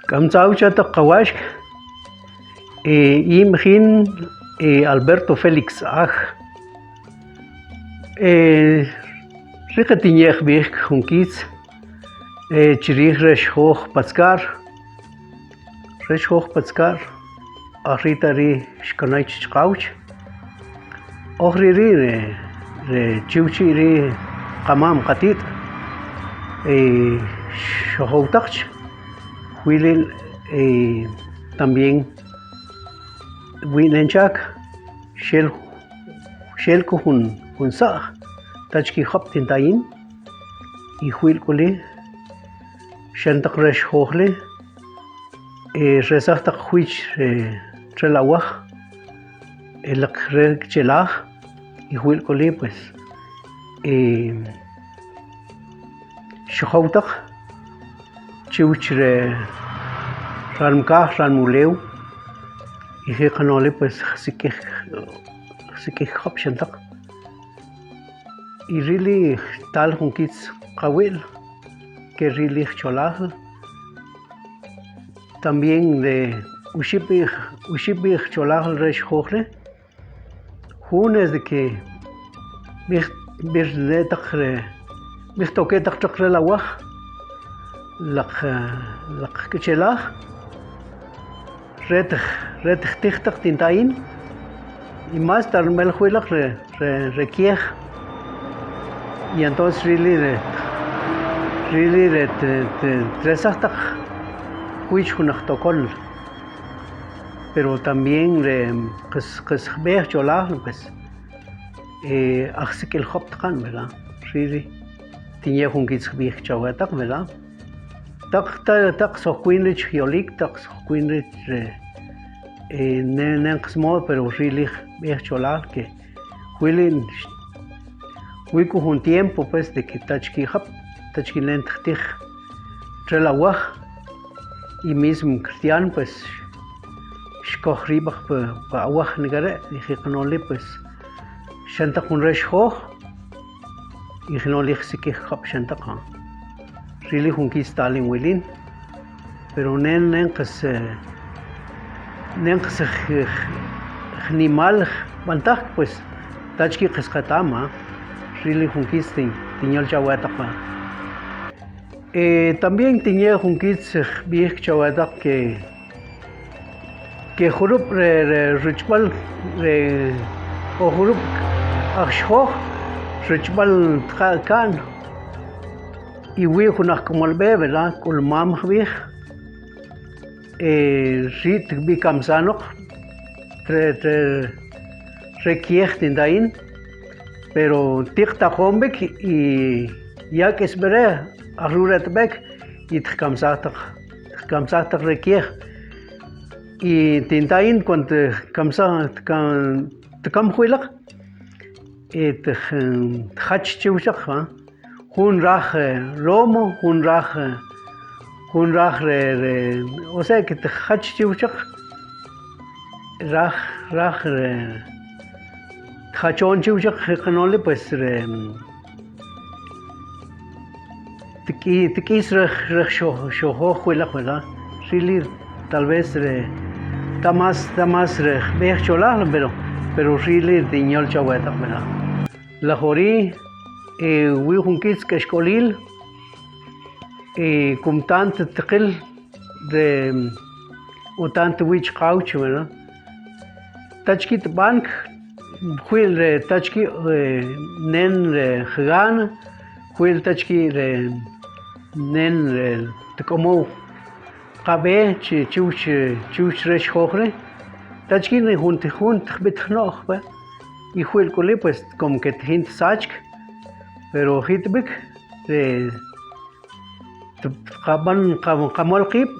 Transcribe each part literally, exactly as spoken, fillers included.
K'amtsa awcha ta kawaxk, e, im jin, e, Alberto Félix aj. E, riqe tinyejbijk jun kits, e, chirij re xjoj patzkar, re xjoj patzkar, a rita ri xkanay chkawch. Oj ri ri, re, re chiwchi' ri qamam qatit', e, xojowtaqch, jwi'lil, e, también, wi'nen chak, xel, xel k'u jun, jun sa', tachki jab tintayin, y jwi'l k'u li, xantaq re xjoj li, e, resajtaq jwich, e, txel awaj, e, laq re k'chelaj, y jwi'l k'u li, pues, e, xojowtaq, chiwch re ran mkaj, ran mulew, y ji qanoli, pues, jsik'ij, jsik'ij jab xantaq. Y ri li tal jun kits qawi'l, ke ri li jcholajl. También le uxibij, uxibij jcholajl re xjoj li. Jun es de que mij, mij letaq re, mij toke'taq tx'oq re lawaj. Laq, laq k'chelaj. Re tij, re tij tijtaq tintayin, y más ta rbel jwi'laq re, re, re kiej. Y entonces ri li re, ri li re te, te, tresajtaq jwich jun aj tokol. Pero también re qas, qas jb'ej jcholajl, pues, e, aj sik'il job tqan, ¿verdad? Ri li. Tinyej jun kits jb'ij chawetaq, ¿verdad? Taq, ta, taq sjokwin rech yolik, taq sjokwin rech, e, e, ne, nen qsmod, pero ri li jb'ej jcholajl ke jwi'lin, wi k'u jun tiempo, pues, de que tachki jab, tachki nen tij tij txel awaj, y mismo cristiano, pues, xkoj rib'aj pa, pa awaj nikare', y ji qanoli, pues, xantaq jun re xjoj, y ji noli jsik'ij jab xantaq, ¿no? Ri li jun kits tal in wilin. Pero nen, nen qas, eh, nen qas j-, j-, jnimal jb'antajk, pues, tachki qas qatama, ri li jun kits tin, tin yol chawetaq. Eh, también tinyej jun kits jb'ijk chawetaq ke ke jurub' re, re, ruchb'al, re, o jurub' aj xjoj, ruchb'al tja' ka'n, y wi' jun aj k'amol b'e, ¿verdad? K'ulmam jb'ij, eh, ri' tb'i kamsanoq, re, re, re kiej tintayin, pero tiq taqon b'ik, y yak' isb'ere, aj ruretb'ek, y tjkamsajtaq, tjkamsajtaq re kiej. Y tintayin cuando tkamsa-, tka-, tkam jwi'laq, e, tj-, tjach chiwchaq, ¿va? Jun raj, eh, lomo, jun raj, eh, jun raj re, re, o sea que tjach chiwchaq, raj, raj re, tjachon chiwchaq, qanoli, pues, re, Tik'i-, tik'is re, re xo-, xojoj jwi'laq, ¿verdad? Ri li, tal vez re, ta más, ta más re, b'ej cholaj, pero, pero ri li, tin yol chawetaq, ¿verdad? Lajori, eh, wi jun k'is k'exk'olil, eh, kum tant tiqil, re, o tant wich qawch, ¿verdad? Tachki tb'ank, jwi'l re tachki, eh, nen re jgan, jwi'l tachki re nen re tk'omow qab'e, chi-, chiwch, chiwch re xjoj re. Tachki re jun ti-, jun tjb'it jno'j, pues. Y jwi'l k'uli, pues, como que jin tsachk, pero jitb'ik, re, T-, tqab'an, qa-, qamol qib'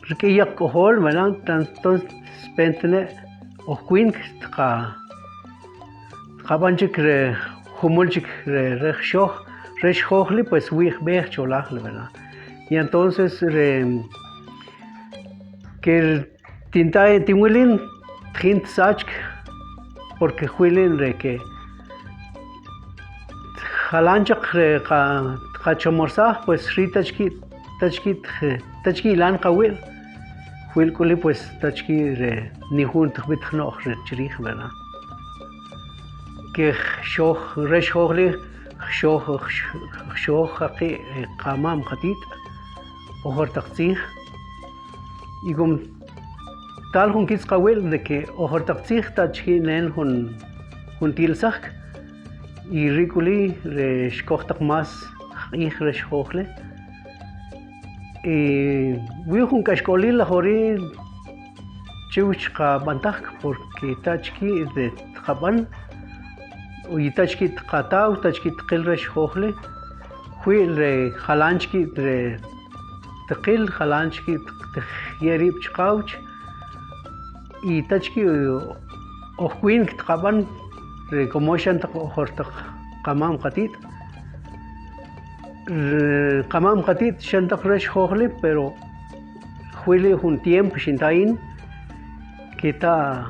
rik'in yaq k'ojol, ¿verdad? Tan-, entonces, spentne' oj kwintk tqa-, tqab'an chik re, jumul chik re, re xjoj, re xjoj li, pues, wi' jb'ej cholaj li, ¿verdad? Y entonces, re, que Tin ta-, tin wilin, tjin tsachk, porque jwi'lin re que jalan chak re qa-, qa chomorsaj, pues, ri tachki', tachki, tachki ilan kawi'l, jwi'lk'uli pues tachki re nijun tjbit jno'j re chirij, ¿verdad? Ke jxoj, re xjojli, jxoj, jxoj jaqi', eh, qamam qatit', ojor taq tzij. Y como tal jun kits kawi'l de que ojor taq tzij ta chiki'nen jun, jun tilsajk, y ri k'uli re xkoj taq más jq'ij re xjojli. Y wi jun k'axk'olil lajori chiw chqa b'antajk, porque ta chiki' de tqab'an, y ta chiki' tqata'w, ta chiki' tqil re xjojli, jwi'l re jalan chiki' re tqil, jalan chiki' tq-, tq-, yerib' chqawch, y ta chiki' oj kwin tqab'an, re como xan taq ojor taq qamam qatit'. Re qamam qatit' xan taq re xjojli, pero jwi'li jun tiempo xin ta yin, ke ta,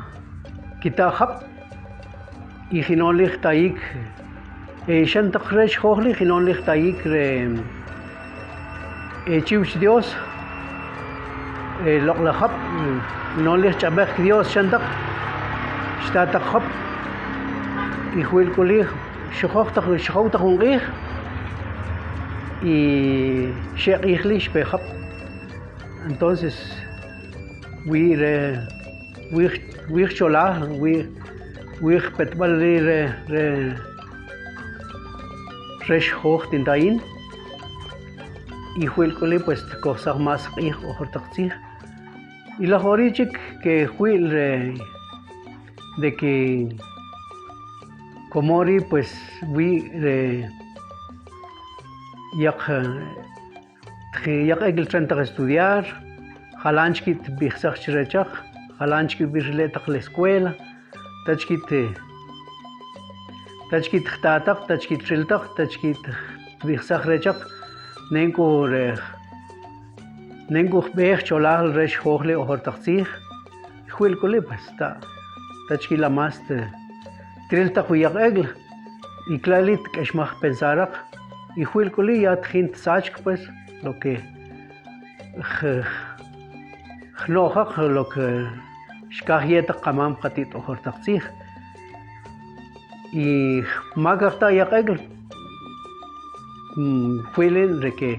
ke ta jab', y jilon li jtayik, eh, xan taq re xjojli, jilon li jtayik re, eh, chiwch Dios, eh, loq'laj jab', jilon li jch'ab'ejk Dios xan taq, xta taq jab', y jwi'lk'uli, xojoj taq, xojoj taq jun q'ij, y xe q'ij li xpe jab'. Entonces, wi re, wi, wi jcholal, wi, wi jpetb'al li re, re, re xjoj tin ta yin. Y jwi'lk'uli, pues, tkojsaj más q'ij ojor taq tzij. Y lajori chik ke jwi'l re, de que como ri, pues, wi re, yaq, tji-, yaq ek'el txen taq estudiar, jalan chiki' tb'ijsaj chi rechaq, jalan chiki' b'ir le' taq la escuela, ta chiki' t-, ta chiki' tjtataq, ta chiki' txiltaq, ta chiki' t-, tb'ijsaj rechaq, nen k'u re, nen k'u jb'e jcholal re xjojli ojor taq tzij, jwi'lk'uli, pues, ta, ta chiki' la más t-, triltaq wi yaq ek'el, y k'lali' tk'exmaj pensaraq, y jwi'lk'uli' ya tjin tsachk, pues, lo que j-, j-, jno'jaq, lo que xkaj ye' taq qamam qatit' ojor taq tzij. Y mak ajta' yaq ek'el, mm, jwi'lin re que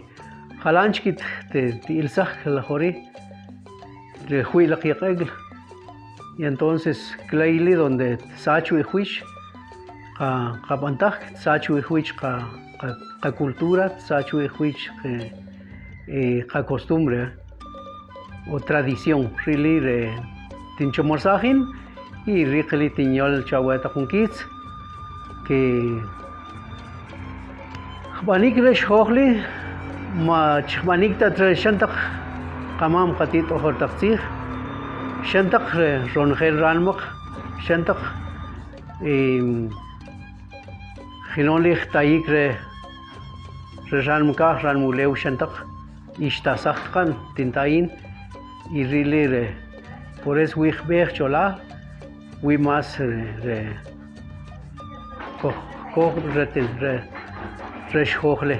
jalan chiki' t-, t-, t-, ilsaj lajori, re jwi'laq yaq ek'el. Y entonces, k'lali' donde tsachwi jwich qa, qa b'antajk, tsachwi jwich qa, qa, qa cultura, tsachwi jwich qa, eh, qa costumbre o tradición, ri li' re tin chomolsaj in, y ri k'ali' tin yal chawetaq jun kits, ke jb'anik re xjojli, ma chi jb'anik ta tre xan taq qamam qatit' ojor taq tzij, xan taq re ronojel ranmaq, xan taq, em, jilon li jtayik re, re ranmkaj, ranmulew xan taq, y xtasaj tqan tin ta yin, y ri li' re, por eso wi jb'e jcholal, wi más re, re, koj, koj re tin, re, re xjojli.